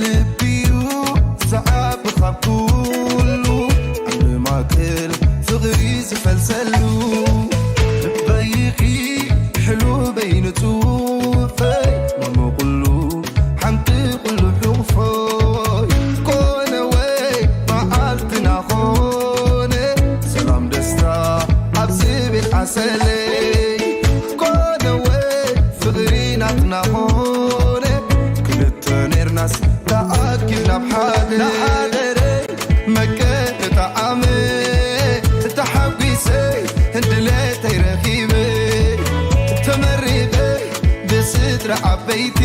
ልቢዩ ዝዓቢ ካብ ኩሉ ዓንዲ ማእከል ፍቕሪ ዝፈልሰሉ ልበይኺ ሕሉበይ ንጹፈይ መመቕሉ ሓንቲ ኩሉ ሕቑፎይ ኮነ ወይ መዓልትና ኮነ ሰላም ደስታ ኣብ ዝብል ዓሰለይ ኮነ ወይ ፍቕሪ ናትና ኾነ ክልተ ኔርናስ ተኣኪብና ኣብ ሓደ ንሓደረ መቀ ተጣዓመ ተሓጒሰ ድሌተይ ረኺበ ተመሪቐ ብስድራ ዓበይቲ